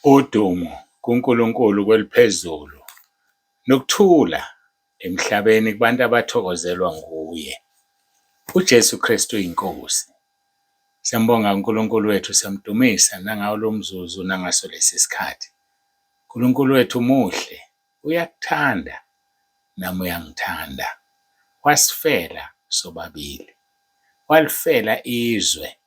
Udumo kuNkulunkulu kweliphezulu, nokuthula emhlabeni kubantu abathokozelwa nguye. UJesu Kristu iNkosi. Siyambonga uNkulunkulu wethu, siyamdumisa nangawo lo mzuzu nangaso lesi sikhathi. uNkulunkulu wethu muhle, uyakuthanda nami uyangithanda. Wasifela sobabili, walifela izwe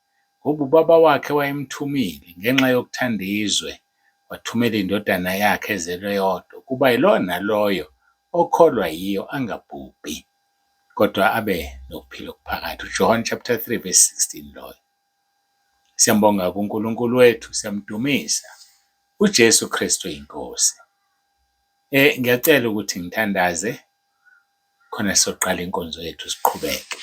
Ngoba uBaba wakhe wayemthumile ngenxa yokuthanda izwe, wathumela iNdodana yakhe ezelwe yodwa, ukuba yilowo naloyo okholwa yiyo angabhubhi, kodwa abe nokuphila okuphakade. UJohn chapter 3 verse 16 loyo. Siyambonga kuNkulunkulu wethu, siyamdumisa. UJesu Kristu iNkosi. Ngiyacela ukuthi ngithandaze khona sizoqala inkonzo yethu siqhubeke.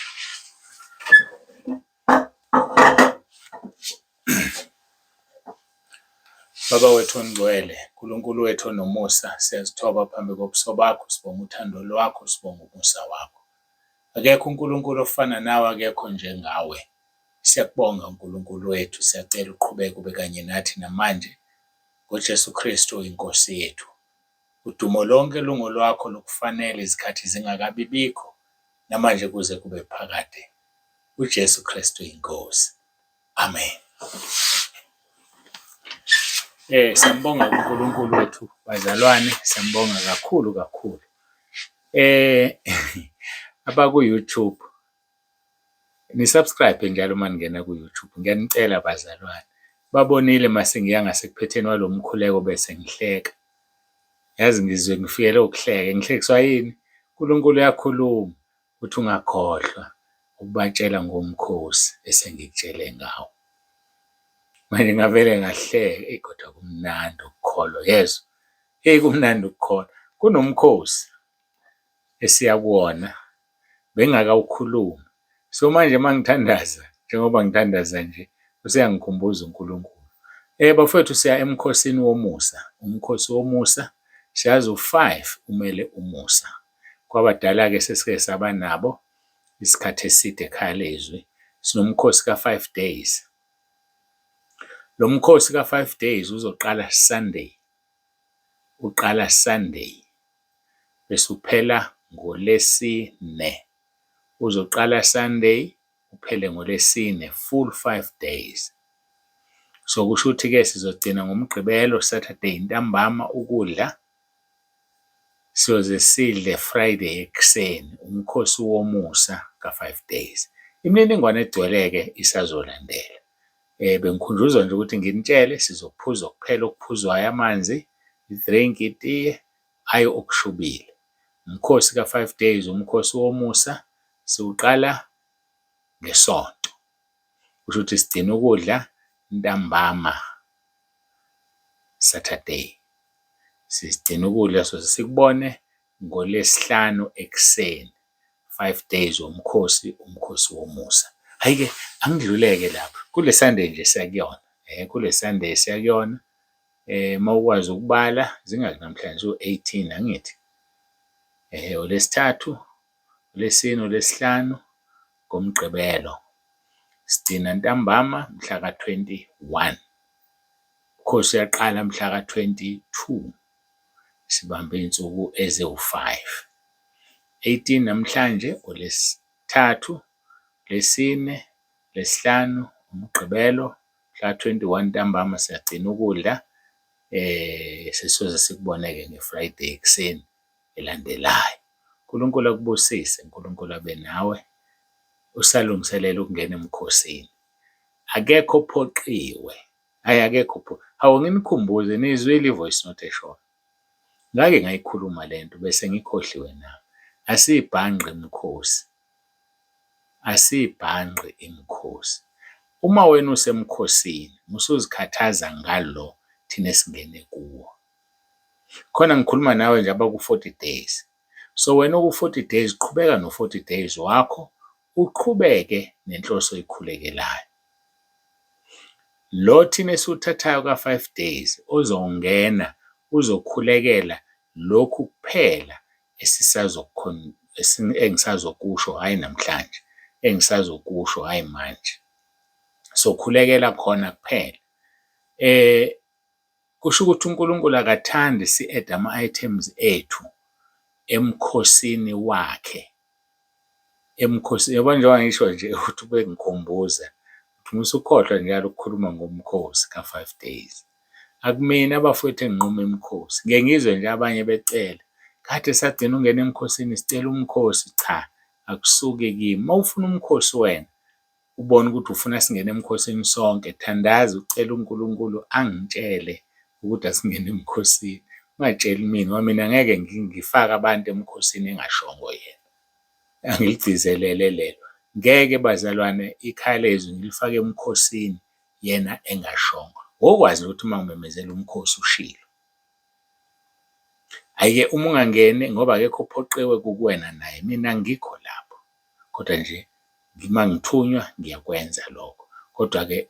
Baba wethu ongcwele, Nkulunkulu wethu onomusa, siyazithoba phambi kobuso bakho, sibonga uthando lwakho, sibonga umusa wakho. Akekho uNkulunkulu ofana nawe, akekho njengawe. Siyakubonga uNkulunkulu wethu, siyacela uqhubeke ube kanye nathi namanje ngoJesu Kristu iNkosi yethu. Udumo lonke lungolwakho lukufanele izikhathi zingakabi bikho namanje kuze kube phakade. UJesu Kristu iNkosi. Amen. Siyambonga uNkulunkulu wethu bazalwane, siyambonga kakhulu kakhulu. Abaku-YouTube ni-subscribe njalo uma ningena ku-YouTube, ngiyanicela bazalwane. Babonile mase ngiya ngasekuphetheni kwalo mkhuleko bese ngihleka. Yazi ngizwe ngifikelwe ukuhleka, ngihlekiswa yini? UNkulunkulu uyakhuluma uthi ungakhohlwa ukubatshela ngomkhosi esengikutshele ngawo. Manje ngavele ngahleka, eyi kodwa kumnandi ukukholwa yezwa, eyi kumnandi ukukholwa. Kunomkhosi esiya kuwona bengingakawukhulumi. So manje uma ngithandaza njengoba ngithandaza nje useyangikhumbuza uNkulunkulu. Bafowethu siya emkhosini womusa, umkhosi womusa siyazi u-five umele umusa. Kwabadala-ke sesike saba nabo isikhathi eside ekhaya lezwi, sinomkhosi ka-five days. Lo mkhosi ka-five days uzoqala Sunday, uqala Sunday. Bese uphela ngoLwesine. Uzoqala Sunday uphele ngoLwesine, full 5 days. So kusho ukuthi-ke sizogcina ngoMgqibelo, Saturday ntambama ukudla, siyoze sidle Friday ekuseni, umkhosi womusa ka-five days. Imininingwane egcwele-ke isazolandela. Bengikhunjuzwa nje ukuthi nginitshele sizophuza kuphela okuphuzwayo amanzi, i-drink, itiye, hhayi okushubile. Umkhosi ka-five days, umkhosi womusa siwuqala ngeSonto, kusho ukuthi sigcina ukudla ntambama Saturday. Sigcina ukudla soze sikubone ngoLwesihlanu ekuseni, five days womkhosi, umkhosi womusa. Hhayi-ke angidluleke lapho, kule Sunday nje esiya kuyona, kule Sunday esiya kuyona. Uma ukwazi ukubala zingaki namhlanje? Ziwu-eighteen angithi? ULwesithathu, uLwesine, uLwesihlanu, ngoMgqibelo. Sigcina ntambama mhla ka-twenty-one. Umkhosi uyaqala mhla ka-twenty-two, sibambe iy'nsuku eziwu-five. Eighteen namhlanje, uLwesithathu, uLwesine, uLwesihlanu, uMgqibelo, mhla 21 ntambama siyagcina ukudla sesiyoze sikubone-ke nge-Friday ekuseni elandelayo. uNkulunkulu akubusise, uNkulunkulu abe nawe usalungiselela ukungena emkhosini. Akekho ophoqiwe, hhayi akekho hawu nginikhumbuze niyizwile i-voice note eshoyo. Ngake ngayikhuluma le nto bese ngikhohliwe nami. Asiyibhangqi imikhosi. Asiyibhangqi imikhosi. Uma wena usemkhosini musuzikhathaza ngalo thina esingene kuwo. Khona ngikhuluma nawe nje abaku-forty days. So wena oku-forty days qhubeka no-forty days wakho, uqhubeke nenhloso oyikhulekelayo. Lo thina esiwuthathayo ka-five days ozongena uzokhulekela lokhu kuphela engisazokusho hhayi namhlanje, engisazokusho hhayi manje. Sokhulekela khona kuphela. Kusho ukuthi uNkulunkulu akathandi si-add ama-items ethu emkhosini wakhe. Emkhosini, yabo njengoba ngisho nje ukuthi ubengikhumbuza ukuthi musukhohlwa njalo ukukhuluma ngomkhosi ka-five days. Akumina bafowethu enginquma imikhosi, ngike ngizwe nje abanye becela, kade sagcina ukungena emkhosini sicela umkhosi. Cha, akusuki kimi. Uma ufuna umkhosi wena, ubone ukuthi ufuna singene emkhosini sonke, thandaza ucele uNkulunkulu angitshele ukuthi asingene emkhosini. Ungatsheli mina ngoba mina ngeke ngifake abantu emkhosini engashongo yena. Angiligcizelele lelo. Ngeke bazalwane ikhaya lezwi ngilifake emkhosini yena engashongo. Wokwazi ukuthi uma ngimemezela umkhosi ushilo. Hhayi-ke uma ungangeni ngoba akekho ophoqiwe kukuwena naye, mina angikho lapho. Kodwa nje uma ngithunywa ngiyakwenza lokho. Kodwa-ke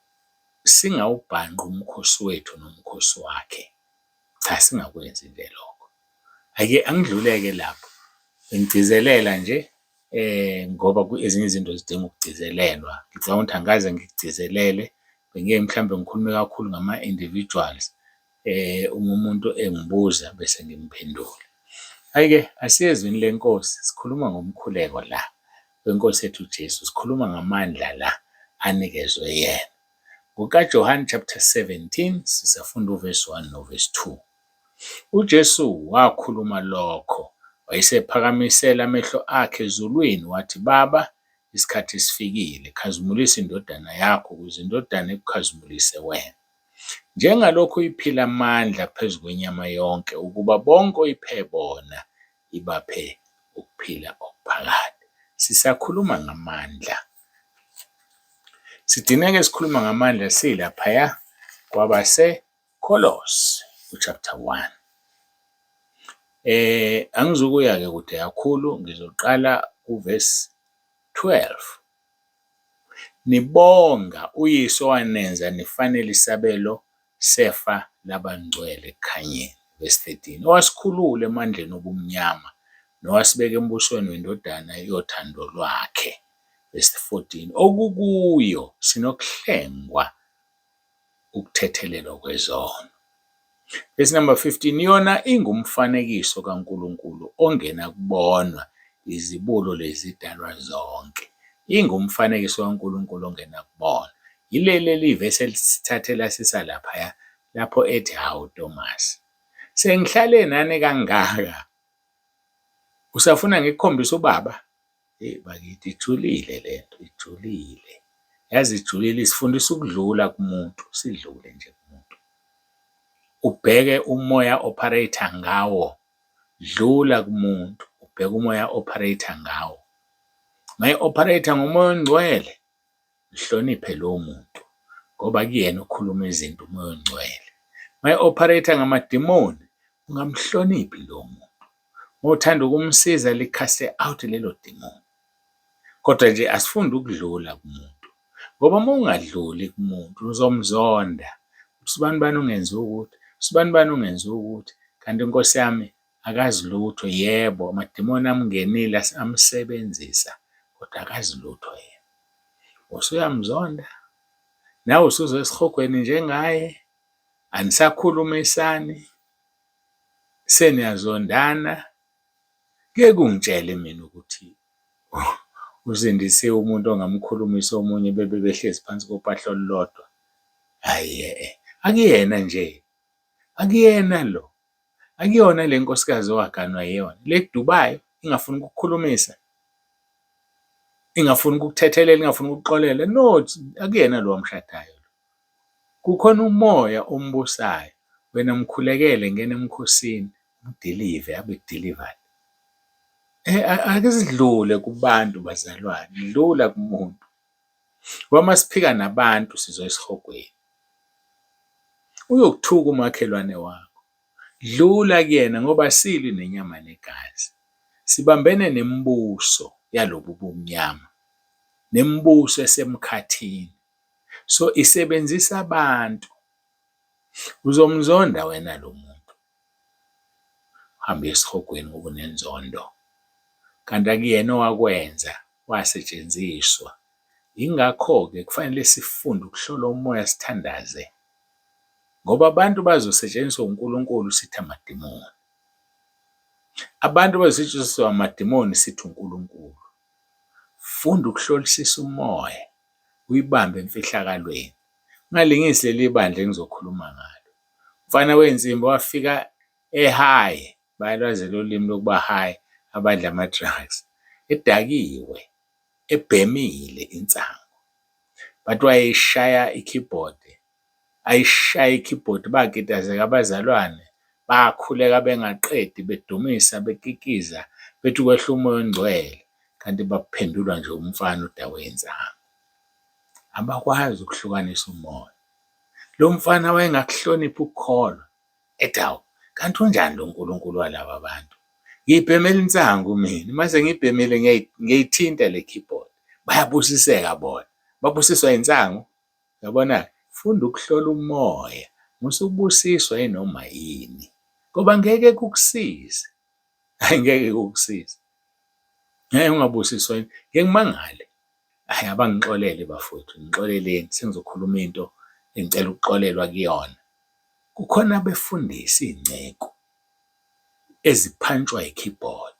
singawubhanqi umkhosi wethu nomkhosi wakhe. Cha, singakwenzi nje lokho. Ake angidluleke lapho, ngigcizelela nje ngoba ezinye izinto zidinga ukugcizelelwa. Ngicabanga ukuthi angikaze ngikugcizelele, bengike mhlawumbe ngikhulume kakhulu ngama-individuals uma umuntu engibuza bese ngimphendula. Hhayi-ke asiye ezwini leNkosi, sikhuluma ngomkhuleko la weNkosi yethu uJesu, sikhuluma ngamandla la anikezwe yena. NgokukaJohane chapter 17 sisafunda uvesi 1 novesi 2. UJesu wakhuluma lokho, wayesephakamisela amehlo akhe ezulwini, wathi, Baba, isikhathi sifikile, khazimulisa iNdodana yakho, ukuze iNdodana ikukhazimulise wena. Njengalokhu uyiphile amandla phezu kwenyama yonke, ukuba bonke oyiphe bona ibaphe ukuphila okuphakade. Sisakhuluma ngamandla. Sigcine-ke sikhuluma ngamandla silaphaya kwabaseKolose ku-chapter 1. Angizukuya-ke kude kakhulu, ngizoqala kuvesi 12. Nibonga uYise owanenza nifanele isabelo sefa labangcwele ekukhanyeni. Verse 13, owasikhulula emandleni obumnyama nowasibeka embusweni weNdodana yothando lwakhe. Verse 14, okukuyo sinokuhlengwa ukuthethelelwa kwezono. Verse number 15, yona ingumfanekiso kaNkulunkulu ongenakubonwa, izibulo lezidalwa zonke. Ingumfanekiso kaNkulunkulu ongenakubonwa. Yileli leli vesi elisithathe lasisa laphaya lapho ethi, hawu Thomas, sengihlale nani kangaka, usafuna ngikukhombise ubaba? Eyi bakithi ijulile le nto, ijulile. Yazi ijulile isifundisa ukudlula kumuntu, sidlule nje kumuntu. Ubheke umoya o-operate-a ngawo, dlula kumuntu, ubheke umoya o-operate-a ngawo. Uma e-operate-a ngomoya ongcwele, mhloniphe lowo muntu ngoba kuyena okhuluma izinto umoya ongcwele. Uma e-operate-a ngamadimoni, ungamhloniphi lowo muntu. Uma uthanda ukumsiza likhaste out lelo dimoni. Kodwa nje asifunde ukudlula kumuntu ngoba uma ungadluli kumuntu uzomzonda. Usibanibani ungenze ukuthi, usibanibani ungenze ukuthi, kanti Nkosi yami akazi lutho. Yebo, amadimoni amngenile amsebenzisa kodwa akazi lutho yena. Usuyamzonda, nawe usuza esihogweni njengaye, anisakhulumisani, seniyazondana. Ngeke ungitshele mina ukuthi usindisiwe umuntu ongamkhulumisa omunye bebe behlezi phansi kophahla olulodwa. Hhayi e-e, akuyena nje, akuyena lo, akuyona le nkosikazi owaganwa yiyona, le ekudubayo ingafuni ukukukhulumisa, ingafuni ukukuthethelela, ingafuni ukukuxolela. No, akuyena lo wamshadayo lo. Kukhona umoya ombusayo, wena mkhulekele ngena emkhosini umdilive abe delivered. Ake sidlule kubantu bazalwane, dlula kumuntu. Ngoba uma siphika nabantu sizoya esihogweni. Uyokuthuka umakhelwane wakho. Dlula kuyena ngoba asilwi nenyama negazi. Sibambene nemibuso yalobu bumnyama, nemibuso esemkhathini. So isebenzisa abantu. Uzomzonda wena lo muntu. Uhambe uye esihogweni ngoba unenzondo. Kanti akuyena owakwenza, wasetshenziswa. Yingakho-ke kufanele sifunde ukuhlola umoya sithandaze. Ngoba abantu bazosetshenziswa uNkulunkulu sithi amadimoni. Abantu bazosetshenziswa amadimoni sithi uNkulunkulu. Funda ukuhlolisisa umoya, uyibambe emfihlakalweni. Ungalingisi leli bandla engizokhuluma ngalo. Umfana wey'nsimbi wafika e-high, bayalwazi lolu limi lokuba high abadla ama-drugs, edakiwe, ebhemile insangu. But wayeyishaya i-keyboard, ayishaye i-keyboard bakitazeka abazalwane, bakhuleka bengaqedi bedumisa bekikiza bethi kwehla umoya ongcwele, kanti baphendulwa nje umfana odakwe insangu. Abakwazi ukuhlukanisa umoya. Lo mfana wayengakuhloniphi ukukholwa, ethi hawu, kanti unjani lo Nkulunkulu walaba bantu? Ngiyibhemela insangu mina, uma sengiyibhemile ngiyayithinta le keyboard. Bayabusiseka bona, babusiswa insangu. Yabona, funda ukuhlola umoya, musa ukubusiswa yinoma yini, ngoba ngeke kukusize. Hhayi ngeke kukusize. Ngeke ungabusiswa yini, ngeke ngimangale. Hhayi abangixolele bafowethu, ngixoleleni sengizokhuluma into engicela ukuxolelwa kuyona. Kukhona abefundisi iy'nceku eziphantshwa i-keyboard,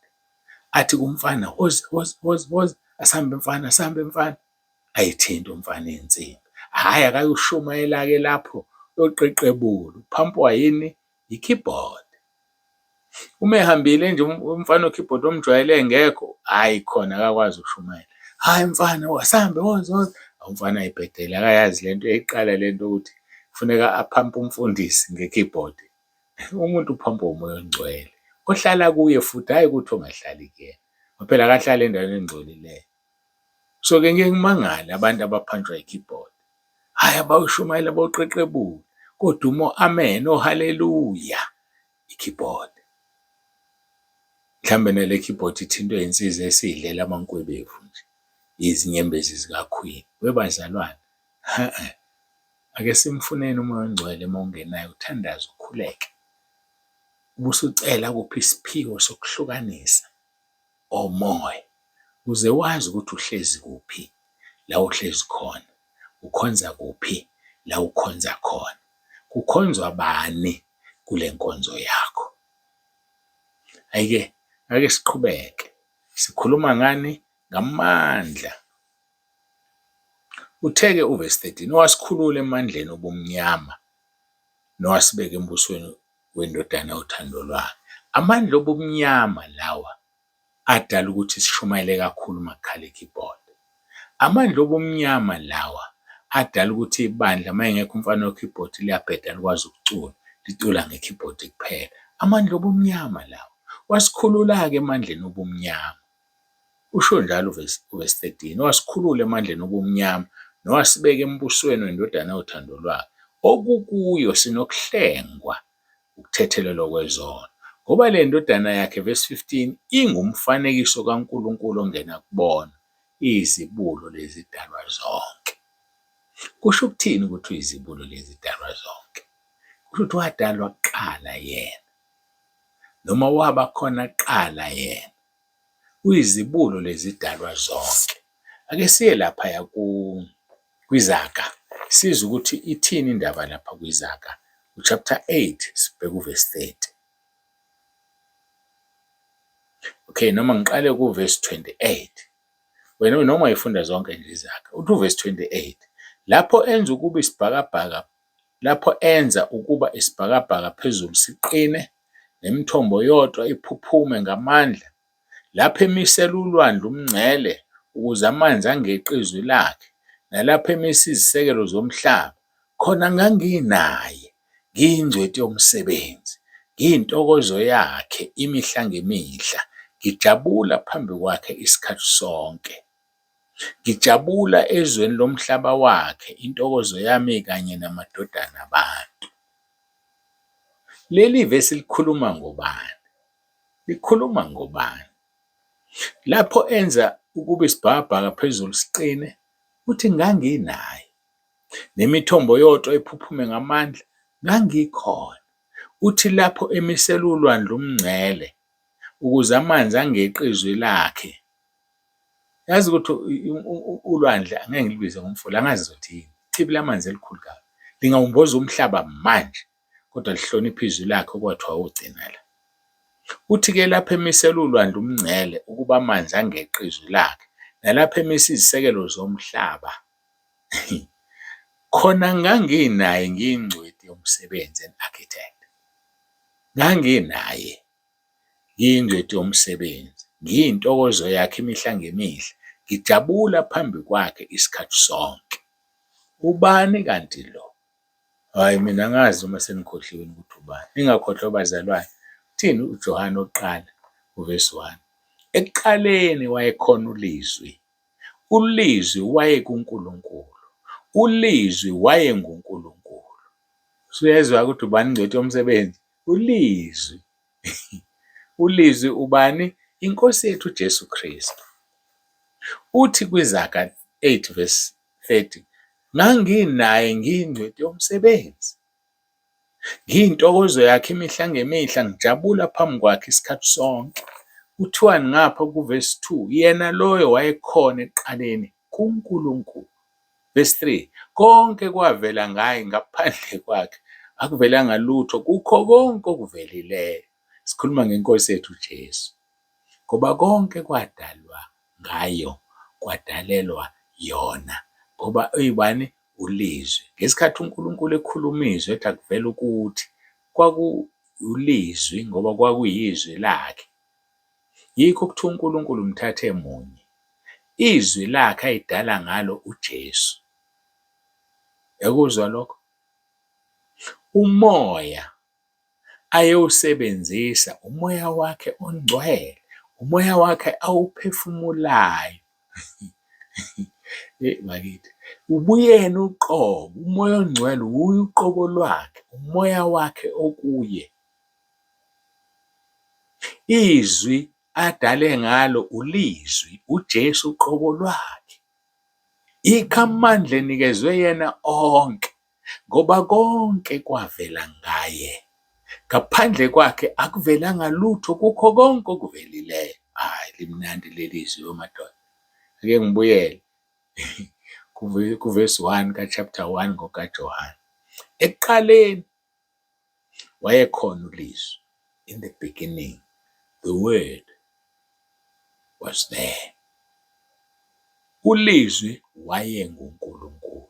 athi kumfana woza woza woza woza, asambe mfana, asambe mfana. Ayithinte umfana insimbi. Hhayi akayushumayela-ke lapho, uyoqeqebula, uphampwa yini? I-keyboard. Uma ehambile nje umfana we-keyboard omjwayele engekho, hhayi khona akakwazi ukushumayela. Hhayi mfana asambe woza woza. Umfana ayibhedele akayazi le nto uyayiqala le nto ukuthi kufuneka aphampe umfundisi nge-keyboard. Umuntu uphampwa umoya ongcwele ohlala kuye futhi hhayi ukuthi ongahlali kuyena. Ngoba phela akahlali endaweni engcolileyo. So-ke ngike ngimangale abantu abaphantshwa i-keyboard. Hhayi abayoshumayela boqeqebula, koduma o-amen, ohaleluya, i-keyboard. Mhlawumbe nale keyboard ithintwe insizwa esiyidlela amankwebevu nje, izinyembezi zikakhwini. Webazalwane, hhe-e, ake simfuneni uMoya oNgcwele uma ungenaye uthandaze ukhuleke, ubusucela akuphe isiphiwo sokuhlukanisa omoya ukuze wazi ukuthi uhlezi kuphi la uhlezi khona, ukhonza kuphi la ukhonza khona, kukhonzwa bani kule nkonzo yakho. Hhayi-ke ake siqhubeke, sikhuluma ngani? Ngamandla. Uthe-ke uvesi 13, owasikhulula emandleni obumnyama nowasibeka embusweni weNdodana yothando lwakhe. Amandla obumnyama lawa adala ukuthi sishumayele kakhulu uma kukhala i-keyboard. Amandla obumnyama lawa adala ukuthi ibandla uma engekho umfana we-keyboard liyabheda alikwazi ukucula, licula nge-keyboard kuphela. Amandla obumnyama lawa. Wasikhulula-ke emandleni obumnyama. Usho njalo uvesi 13, owasikhulula emandleni obumnyama nowasibeka embusweni weNdodana yothando lwakhe, okukuyo sinokuhlengwa, ukuthethelelwa kwezono. Ngoba le ndodana yakhe, verse 15, ingumfanekiso kaNkulunkulu ongenakubonwa, iyizibulo lezidalwa zonke. Kusho ukuthini ukuthi uyizibulo lezidalwa zonke? Kusho ukuthi wadalwa kuqala yena, noma waba khona kuqala yena. Uyizibulo lezidalwa zonke. Ake siye laphaya kwiZaga, sizwe ukuthi ithini indaba lapha kwiZaga, u-chapter 8 sibheke uvesi 30. Okay, noma ngiqale kuvesi 28. Wena noma uyifunda zonke nje iZaga. Uthi uvesi 28, lapho enza ukuba isibhakabhaka lapho enza ukuba isibhakabhaka phezulu siqine, nemithombo yodwa iphuphume ngamandla, lapho emisela ulwandle umngcele ukuze amanzi angeqi izwi lakhe, nalapho emisa izisekelo zomhlaba, khona nganginaye, ngiyingcweti yomsebenzi, ngiyintokozo yakhe imihla ngemihla, ngijabula phambi kwakhe isikhathi sonke. Ngijabula ezweni lomhlaba wakhe, intokozo yami kanye namadodana abantu. Leli vesi likhuluma ngobani? Likhuluma ngobani? Lapho enza ukuba isibhakabhaka phezulu siqine, uthi nganginaye. Nemithombo yotwa iphuphume ngamandla, ngangikhona. Uthi lapho emisela ulwandle umngcele, ukuze amanzi angeqi izwi lakhe. Yazi ukuthi ulwandle angeke ngilibize ngomfula, angazi ngizothi yini, ichibi lamanzi elikhulu kabi. Lingawumboza umhlaba manje, kodwa lihlonipha izwi lakhe okwathiwa wogcina la. Uthi-ke lapho emisela ulwandle umngcele ukuba amanzi angeqi izwi lakhe, nalapho emisa izisekelo zomhlaba, khona nganginaye ngiyingcweti yomsebenzi, an architect. Nganginaye ngiyingcweti yomsebenzi, ngiyintokozo yakhe imihla ngemihla, ngijabula phambi kwakhe isikhathi sonke. Ubani kanti lo? Hhayi mina angazi uma senikhohliwe ukuthi ubani. Ningakhohlwa bazalwane, uthini uJohane wokuqala uvesi 1? Ekuqaleni wayekhona uLizwi, uLizwi wayekuNkulunkulu, uLizwi wayenguNkulunkulu. Usuyezwa ukuthi ubani ingcweti yomsebenzi? ULizwi. ULizwi ubani? INkosi yethu uJesu Kristu. Uthi kwiZaga 8 verse 30, Nganginaye ngiyingcweti yomsebenzi, ngiyintokozo yakhe imihla ngemihla, ngijabula phambi kwakhe isikhathi sonke. Kuthiwani ngapha kuvesi 2? Yena loyo wayekhona ekuqaleni kuNkulunkulu. Verse 3, konke kwavela ngaye, ngaphandle kwakhe akuvelanga lutho kukho konke okuvelileyo. Sikhuluma ngeNkosi yethu uJesu. Ngoba konke kwadalwa ngayo, kwadalelwa yona. Ngoba uyibani? ULizwi. Ngesikhathi uNkulunkulu ekhuluma izwi ethi akuvele ukuthi, kwakuwuLizwi ngoba kwakuyizwi lakhe. Yikho kuthiwa uNkulunkulu umthathe munye. Izwi lakhe ayidala ngalo uJesu. Yakuzwa lokho? Umoya ayewusebenzisa, umoya wakhe ongcwele, umoya wakhe awuphefumulayo. Eyi bakithi, ubuyena uqobo, umoya ongcwele wuye uqobo lwakhe, umoya wakhe okuye. Izwi adale ngalo uLizwi, uJesu uqobo lwakhe. Yikho amandla enikezwe yena onke, ngoba konke kwavela ngaye. Ngaphandle kwakhe akuvelanga lutho kukho konke okuvelileyo. Hhayi, limnandi leli zwi wemadoda. Ake ngibuyele kuvesi 1 ka-chapter 1 ngokaJohane. Ekuqaleni Wayekhona uLizwi, in the beginning the word was there. ULizwi wayenguNkulunkulu.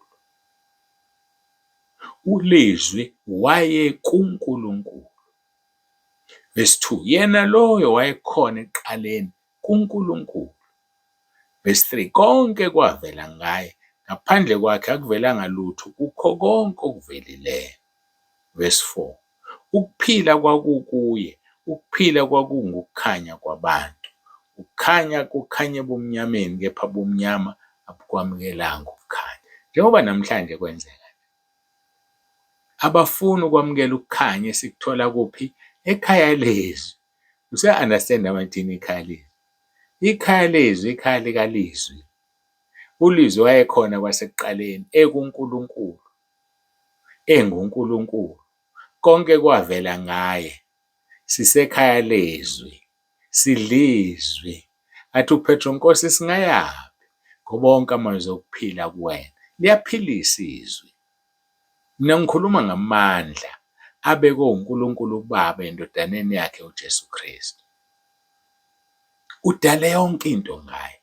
ULizwi wayekuNkulunkulu. Verse 2, yena loyo wayekhona ekuqaleni kuNkulunkulu. Verse 3, konke kwavela ngaye, ngaphandle kwakhe akuvelanga lutho kukho konke okuvelileyo. Verse 4, ukuphila kwakukuye, ukuphila kwakungukukhanya kwabantu. Ukukhanya kukhanya ebumnyameni, kepha ubumnyama abukwamukelanga ukukhanya. Njengoba namhlanje kwenzeka nje. Abafuni ukwamukela ukukhanya esikuthola kuphi? Ekhaya lezwi. Usuya-understand-a manje ukuthi yini ikhaya lezwi? Ikhaya lezwi, ikhaya likaLizwi. ULizwi wayekhona kwasekuqaleni, ekuNkulunkulu, enguNkulunkulu. Konke kwavela ngaye. Sisekhaya lezwi, sidla izwi. Athi uPetro, Nkosi, singayaphi? Ngoba wonke amazwi okuphila kuwena. Liyaphilisa izwi. Mina ngikhuluma ngamandla abekwe uNkulunkulu uBaba eNdodaneni yakhe uJesu Kristu. Udale yonke into ngaye.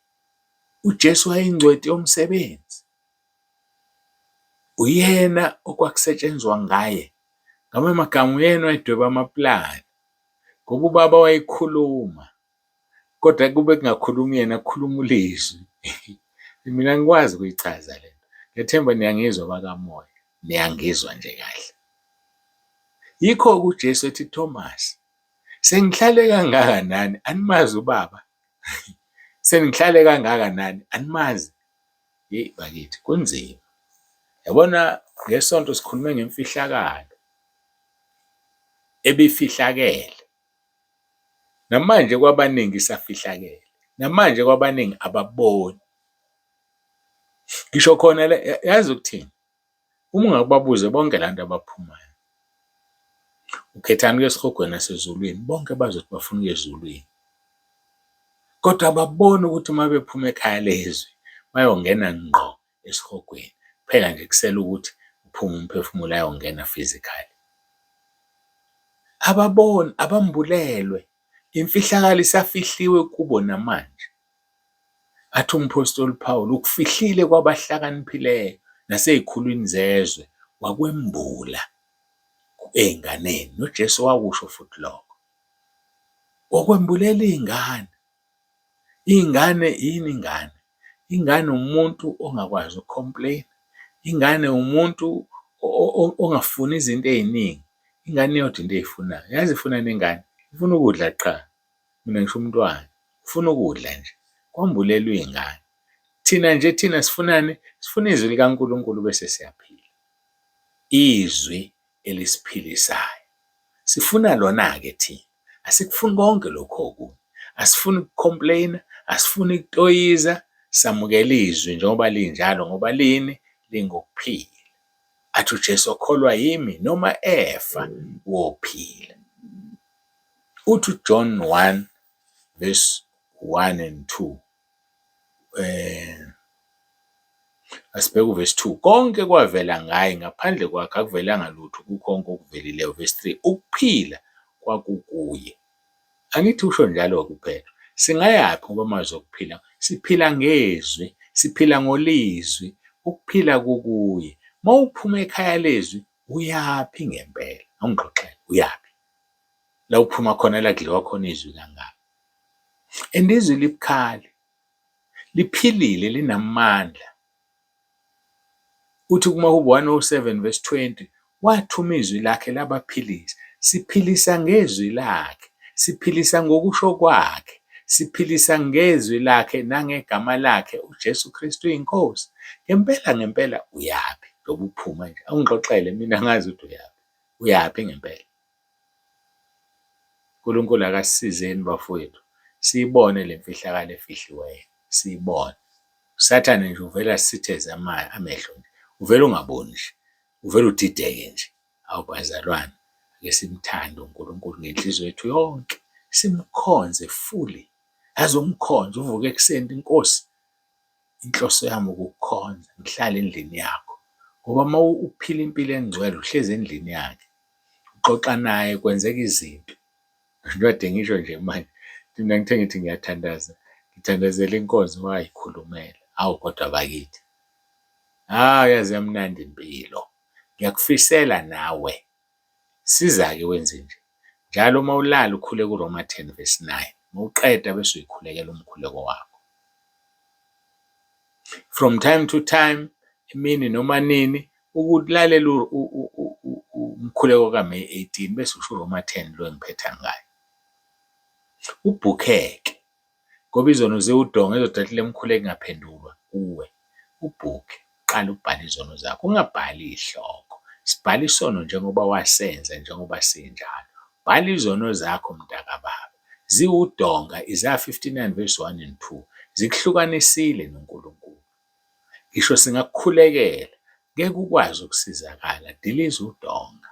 UJesu wayeyingcweti yomsebenzi. Uyena okwakusetshenzwa ngaye. Ngamanye amagama uyena owayedweba amaplani ngoba uBaba wayekhuluma. Kodwa kube kungakhulumi yena kukhuluma uLizwi. Mina angikwazi ukuyichaza le nto. Ngiyethemba niyangizwa abakamoya, niyangizwa nje kahle. Yikho-ke uJesu ethi Thomas, sengihlale kangaka nani animazi uBaba? Sengihlale kangaka nani animazi? Yeyi bakithi kunzima. Yabona ngeSonto sikhulume ngemfihlakalo ebifihlakele. Namanje kwabaningi isafihlakele, namanje kwabaningi ababoni. Ngisho khona le yazi ukuthini? Uma ungakubabuze bonke la bantu abaphumayo, ukhethani ukuya esihogweni nasezulwini, bonke bazothi bafuna ukuya ezulwini. Kodwa ababoni ukuthi uma bephuma ekhaya lezwi bayongena ngqo esihogweni. Kuphela nje kusele ukuthi Kuphuma umphefumulo ayongena physically. Ababoni, abambulelwe. Imfihlakalo isafihliwe kubo namanje. Athi umphostoli Paul ukufihlile kwabahlakaniphileyo nasey'khulwini zezwe wakwembula ey'nganeni. NoJesu wakusho futhi lokho. Wakwembulela iy'ngane. Iy'ngane yini ingane? Ingane umuntu ongakwazi uku-complain-a, ingane umuntu ongafuni izinto ey'ningi, ingane iyodwa into eyifunayo. Yazi ifunani ingane? Ifuna ukudla qha, mina ngisho umntwana, ufuna ukudla nje, kwambulelwa iy'ngane. Thina nje thina sifunani? Sifuna izwi likaNkulunkulu bese siyaphila. Izwi elisiphilisayo. Sifuna lona-ke thina. Asikufuni konke lokhu okunye. Asifuni uku-complain-a, asifuni ukutoyiza, samukela izwi njengoba linjalo ngoba liyini? Lingukuphila. Athi uJesu okholwa yimi noma efa wophila. Uthi uJohn 1 verse 1 and 2 Asibheke uvesi 2. Konke kwavela ngaye, ngaphandle kwakhe akuvelanga lutho kukho konke okuvelileyo. Vesi 3. Ukuphila kwakukuye. Angithi usho njalo-ke uPetru. Singayaphi ngoba amazwi okuphila? Siphila ngezwi, siphila ngolizwi, ukuphila kukuye. Uma uphuma ekhaya lezwi, uyaphi ngempela? Awungixoxele, uyaphi? La uphuma khona la kudliwa khona izwi kangaka. And izwi libukhali, liphilile, linamandla. Uthi kumaHubo 107 verse 20, wathuma izwi lakhe labaphilisa. Siphilisa ngezwi lakhe, siphilisa ngokusho kwakhe, siphilisa ngezwi lakhe nangegama lakhe uJesu Kristu iNkosi. Ngempela ngempela uyaphi njengoba uphuma nje? Awungixoxele mina angazi ukuthi uyaphi. Uyaphi ngempela? UNkulunkulu akasisizeni bafowethu, siyibone le mfihlakalo efihliweyo, siyibone. USathane nje uvele asitheze amehlo nje, uvele ungaboni nje, uvele udideke nje. Hawu bazalwane, ake simthande uNkulunkulu ngenhliziyo yethu yonke, simkhonze fully. Yazi umkhonze, uvuke ekuseni uthi Nkosi, inhloso yami ukukukhonza, ngihlale endlini yakho. Ngoba uma uphila impilo engcwele uhlezi endlini yakhe, uxoxa naye kwenzeka izinto. Njengoba ngisho nje manje, mina ngithe ngithi ngiyathandaza, ngithandazela inkonzo wayikhulumela. Hawu kodwa bakithi, hawu yaze yamnandi impilo. Ngiyakufisela nawe, siza-ke wenze nje. Njalo uma ulala ukhuleke uRoma 10 verse 9. Uma uqeda bese uyikhulekela umkhuleko wakho. From time to time, emini noma nini, ukulalela umkhuleko kaMay 18 bese usho uRoma 10 lo engiphetha ngayo. Ubhukheke. Ngoba izono ziwudonga ezothi lemkhuleko ingaphendulwa kuwe. Ubhukhe, uqale ubhale izono zakho, ungabhali iy'hloko. Sibhala isono njengoba wasenza njengoba sinjalo. Bhala izono zakho mntakababa. Ziwudonga, Isaya 59 verse 1 and 2, zikuhlukanisile noNkulunkulu. Ngisho singakukhulekela, ngeke ukwazi ukusizakala, diliza udonga.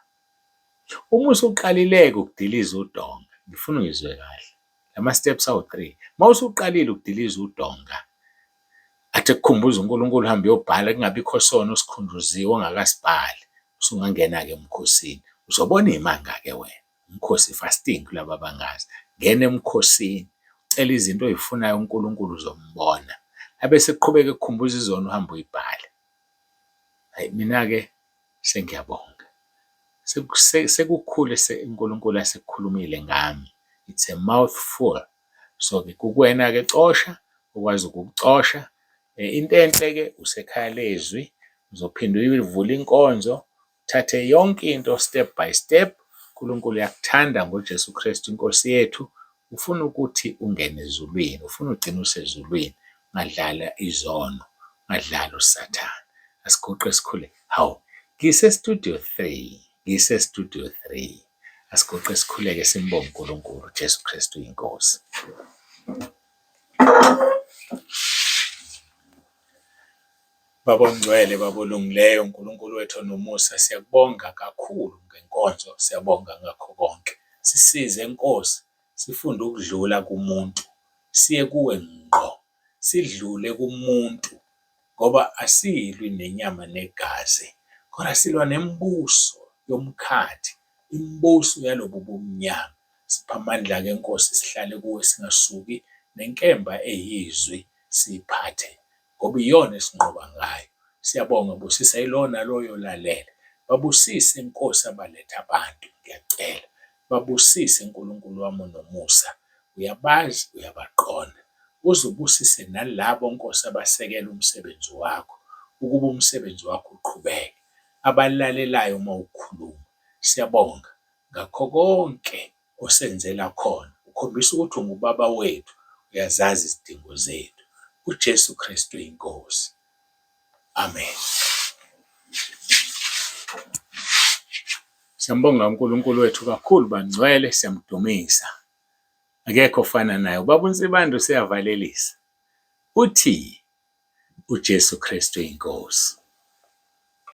Uma usuqalile-ke ukudiliza udonga, ngifuna ungizwe kahle, lama steps awu-three. Uma usuqalile ukudiliza udonga, athi ekukhumbuza uNkulunkulu uhambe uyobhala kungabikho sono osikhunjuziwe ongakasibhali, usungangena-ke emkhosini. Uzobona iy'manga-ke wena. Umkhosi fasting kulaba abangazi. Ngena emkhosini, ucele izinto oy'funayo uNkulunkulu uzombona. Abese eqhubeka ekukhumbuza izono uhambe uyibhale. Hhayi mina-ke sengiyabonga. Sekukhulu uNkulunkulu asekukhulumile ngami. It's a mouthful. So-ke kukuwena-ke cosha, ukwazi ukukucosha. Into enhle-ke usekhaya lezwi, uzophinde uyivule inkonzo, uthathe yonke into step by step. UNkulunkulu uyakuthanda ngoJesu Kristu iNkosi yethu. Ufuna ukuthi ungene ezulwini, ufuna ugcine usezulwini, ungadlala izono, ungadlali uSathane. Asiguqe sikhule. Hawu, ngise-studio 3, ngise-studio 3. Asiguqe sikhuleke simbonge uNkulunkulu, uJesu Kristu iNkosi. Baba oNgcwele, Baba olungileyo, Nkulunkulu wethu onomusa, siyakubonga kakhulu ngenkonzo, siyabonga ngakho konke. Sisize Nkosi, sifunde ukudlula kumuntu, siye kuwe ngqo, sidlule kumuntu ngoba asilwi nenyama negazi, Kodwa silwa nemibuso yomkhathi, imibuso yalobu bumnyama. Sipha amandla-ke Nkosi sihlale kuwe singasuki nenkemba eyizwi siyiphathe ngoba iyona esinqoba ngayo. Siyabonga busisa yilowo naloyo olalele. Babusise Nkosi abaletha abantu ngiyacela. Babusise Nkulunkulu wami onomusa. Uyabazi, uyabaqonda. Uze ubusise nalabo Nkosi abasekela umsebenzi wakho ukuba umsebenzi wakho uqhubeke. Abalalelayo uma ukhuluma. Siyabonga ngakho konke osenzela khona. Ukhombisa ukuthi ungubaba wethu, uyazazi izidingo zethu. UJesu Kristu iNkosi. Amen. Siyambonga uNkulunkulu wethu kakhulu bangcwele, siyamdumisa. Akekho ofana naye. Ubaba uNsibande useyavalelisa. Uthi uJesu Kristu iNkosi.